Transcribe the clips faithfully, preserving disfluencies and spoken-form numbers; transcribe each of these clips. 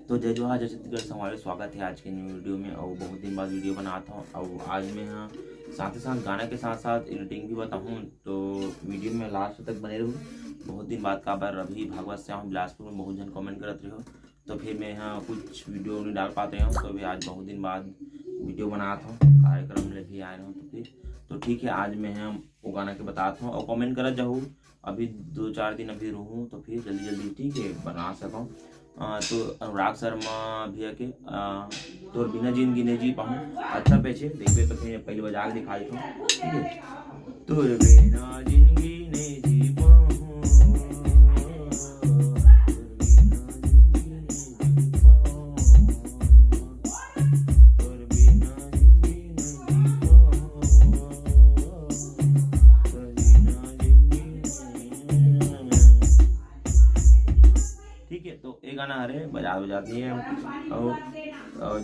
तो जय जोहार, जय छत्तीसगढ़, संगवारी, स्वागत है आज के न्यू वीडियो में। और बहुत दिन बाद वीडियो बनात हूँ, और आज मैं हाँ साथ ही साथ गाना के साथ साथ एडिटिंग भी बताहूँ, तो वीडियो में लास्ट तक बने रहू। बहुत दिन बाद काबर अभी भागवत से आहूँ बिलासपुर में, बहुत झन कमेंट करत रहो, तो फिर मैं यहाँ कुछ वीडियो नहीं डाल पाते हूँ, तो भी आज बहुत दिन बाद वीडियो बनात हूँ, कार्यक्रम ले भी आए रहूँ, तो फिर तो ठीक है, आज मैं यहाँ वो गाना के बतात हूँ और कमेंट करत जाहू। अभी दो चार दिन अभी रहूँ, तो फिर जल्दी जल्दी, ठीक है, बना सकूँ। अ, तो अनुराग शर्मा भैया के, अ, तोर बिना जिंदगी नहीं जी पाऊँ, अच्छा पेज हे, देखबे तो फिर पहले बजा के दिखा देता हूँ, ठीक है। तोर बिना जिंदगी नहीं जी पाऊँ, तोर बिना जिंदगी नहीं जी पाऊँ, तोर बिना जिंदगी नहीं जी पाऊँ, तोर बिना जिंदगी नहीं। ठीक है, तो ये गाना हरे बजा बजात नहीं है। और, और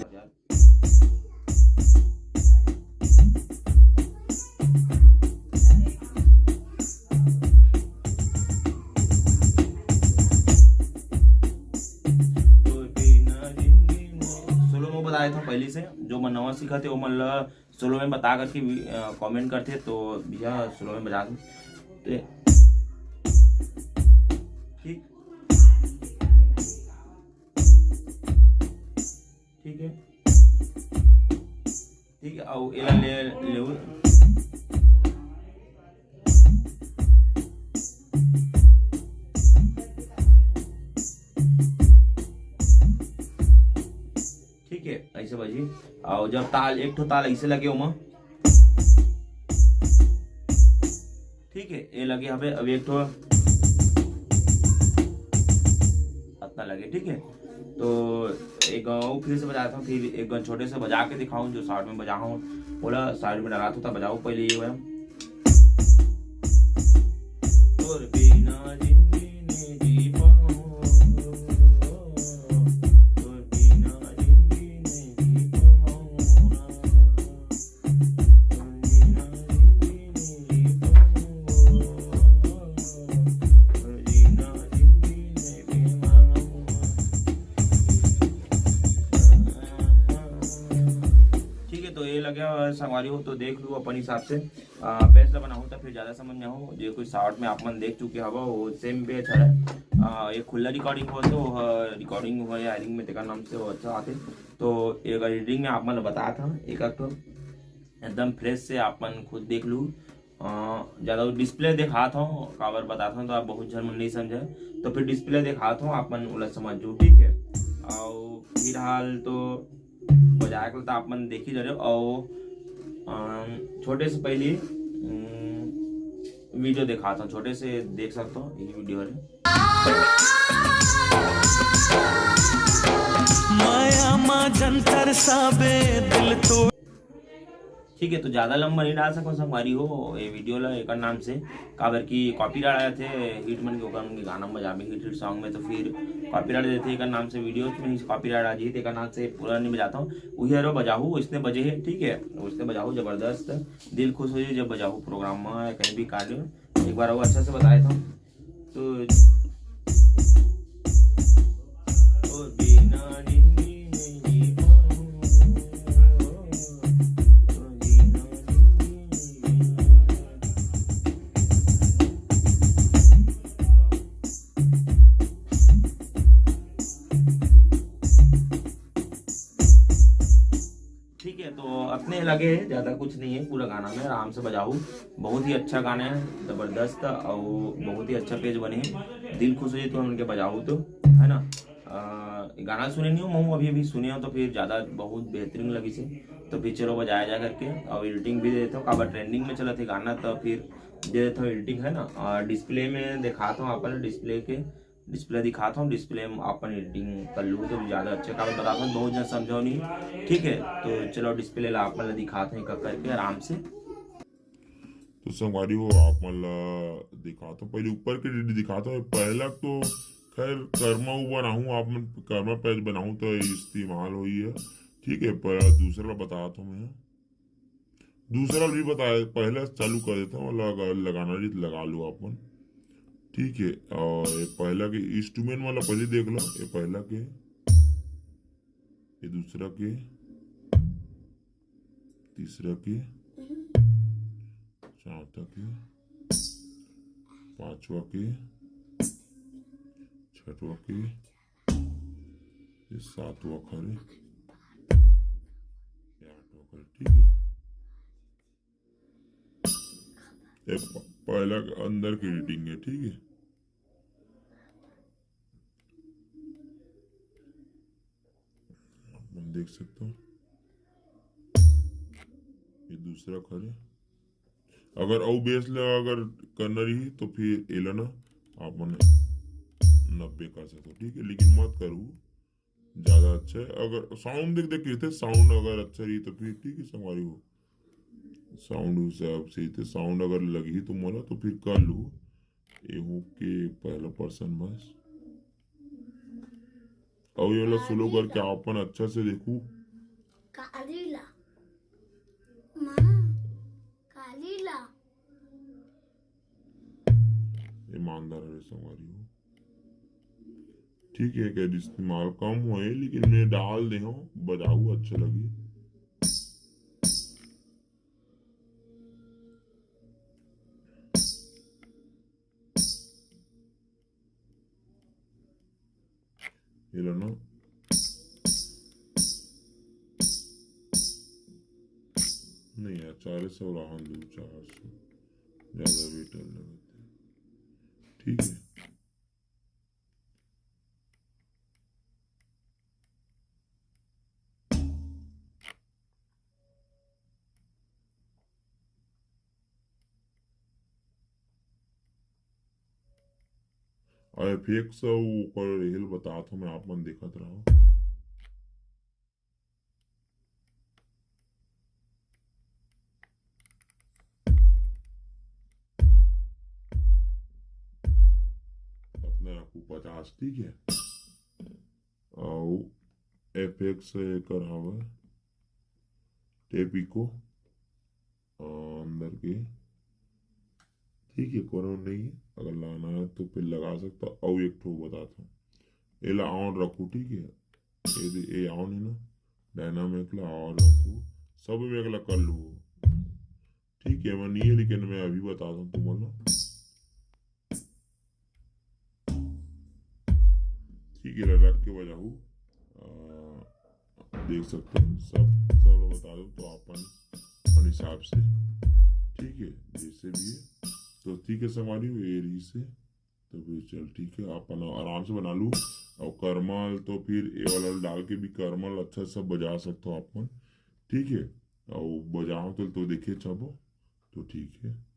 सोलो में बताया था पहले से, जो मन नवा सीखा थे वो मन ला सोलो में बता करके भी, अ, कमेंट करते तो भैया सोलो में बजा दूँ। तो ठीक, ठीक है, ठीक है, और एला ले, ले ठीक है, ऐसे बजी। और जब ताल, एक ठो ताल ऐसे लगे ओमा, ठीक है, ये लगे हवे। अब एक ठो अतना लगे, ठीक है। तो एक गाँव फिर से बजाता हूँ, फिर एक गाँव छोटे से बजा के दिखाऊँ, जो साइड में बजा हूँ, बोला साइड में डरात होता, बजाओ पहले ये वाला। तोर बिना जिंदगी नहीं जी पाऊँ, तोर बिना जिंदगी नहीं जी पाऊँ ना। ठीक है, तो ये लगे हुआ है संगवारी हो, तो देख लो अपन हिसाब से। आ, पेज ला बनाहूँ तो फिर ज़्यादा समझ में हो, जो कोई शॉर्ट में आप मन देख चुके हवा, वो सेम पेज है। आ, एक खुला रिकॉर्डिंग हो तो रिकॉर्डिंग हो या एडिटिंग में तेकर नाम से वो अच्छा आते। तो एक एडिटिंग में आप मन बता था एक, एक तो एकदम फ्रेश से आप मन खुद देख लू। अ, ज़्यादा डिस्प्ले दिखात हूँ, काबर बतात हूँ तो आप बहुत झन मन नहीं समझे, तो फिर डिस्प्ले दिखात हूँ, आप मन ओला समझ जू, ठीक है। और फिलहाल तो बजाए के तो आप मन देख ही रहे हो। और अम, छोटे से पहली अम, वीडियो दिखात हूँ, छोटे से देख सकते हो ये वीडियो है। माया मा जंतर साबे दिल तोड़। ठीक है, तो ज़्यादा लंबा नहीं डाल सकूँ संगवारी हो ये वीडियो ला एकर नाम से, काबर कि कॉपीराइट आथे हिट मन के, ओकर मन के गाना में जाबे हिट हिट सॉन्ग में, तो फिर कॉपीराइट देथे एकर नाम से, वीडियो में ही कॉपीराइट आ जाही, तो एकर नाम से पूरा नहीं बजाता हूँ। वही हरो बजाहू, उसने बजे है, ठीक है, उसने बजाहू जबरदस्त, दिल खुश हो जाए जब बजाहू प्रोग्राम में या कहीं भी कार्य में। एक बार वो अच्छा से बताया था। तो और बिना जिंदगी नहीं जी पाऊँ, और बिना जिंदगी नहीं जी पाऊँ। ठीक है, तो अपने लगे है, ज़्यादा कुछ नहीं है, पूरा गाना में आराम से बजाऊ। बहुत ही अच्छा गाना है, ज़बरदस्त, और बहुत ही अच्छा पेज बने है। दिल खुश हो जाए तो उनके बजाऊ तो, है ना। अ, गाना सुने नहीं हो, मैं अभी अभी सुने हो, तो फिर ज़्यादा बहुत बेहतरीन लगी से, तो फिर चलो बजाया जा करके। और एडिटिंग भी दे देता हूँ, काबर ट्रेंडिंग में चला थे गाना, तो फिर दे देता हूँ एडिटिंग, है ना। और डिस्प्ले में दिखाता हूँ, अपन डिस्प्ले के डिस्प्ले दिखात हूँ, डिस्प्ले में अपन एडिटिंग कर लूँ तो ज़्यादा अच्छा काम बतात हूँ, बहुत जन समझो नहीं। ठीक है, तो चलो डिस्प्ले ला आप मन ला दिखात हूँ एक एक करके आराम से। तो संगवारी हो, आप मन ला दिखात हूँ, पहले ऊपर के एडिटिंग दिखात हूँ। पहला तो खैर कर्मा वो बनाऊँ, आप मन कर्मा पेज बनाऊँ तो इस्तेमाल होई है। ठीक है, पर दूसरा ला बतात हूँ मैं। दूसरा भी बताए, पहला चालू कर देता हूँ, लगा, लगाना रही तो लगा लो आप मन। ठीक है, और ये पहला के इंस्ट्रूमेंट वाला पहले देख लो, ये पहला के। ये दूसरा के, तीसरा के, चौथा के, पांचवा के, छठवा के, ये सातवां करे, ये आठवां करे, ठीक है। ये प-, पहला के अंदर की रीडिंग है, ठीक है। आप मन देख सकते हो, ये दूसरा करे। अगर अउ बेस ला अगर करना रही तो फिर एला ना आप मन नब्बे कर सकते हो, ठीक है, लेकिन मत करू, ज्यादा अच्छा है। अगर साउंड देख देख के, साउंड अगर अच्छा रही तो फिर ठीक है संगवारी हो, साउंड हिसाब से, तो साउंड अगर लगही तो मोला तो फिर कर लू। एहू के पहला पर्सन बस। अउ ये वाला स्लो करके अपन अच्छा से देखू। काली ला। माँ, काली ला। ईमानदार हरे संगवारी हो। ठीक है, के इस्तेमाल कम होए, लेकिन मैं डाल दे हूँ, बजाऊ अच्छा लगी। एला ना, नहीं यार, चार सौ रहन दो, चार सौ ज्यादा बेटर लगता है। ठीक है, और एफएक्स अउ ओकर हिल बतात हूँ मैं, आप मन देखत रहो। अपने आप को पचास, ठीक है। अउ एफएक्स एकर हवे टेप इको, अ, अंदर के, ठीक है, कोनो नहीं है। अगर लाना है तो फिर लगा सकता। अउ एक ठो बताता हूँ, एला ऑन रखू, ठीक है, ये दे, ये ऑन है ना, डायनामिक ला ऑन रखू, सब में एकला कर लू, ठीक है। मैं नहीं है, लेकिन मैं अभी बता दूँ तुम लोग। ठीक है, रख के बजाऊ, अ, देख सकते हो, सब, सब लोग बता दो तो अपन, अपन हिसाब से, ठीक है, जैसे भी है। तो ठीक है संगवारी हो, ये रही से, तो फिर चल ठीक है, अपन आराम से बना लू। और करमल तो फिर ये वाला डाल के भी करमल अच्छा सा बजा सकते हो अपन, ठीक है। और बजाओ तो, तो देखिए छबो, तो ठीक है।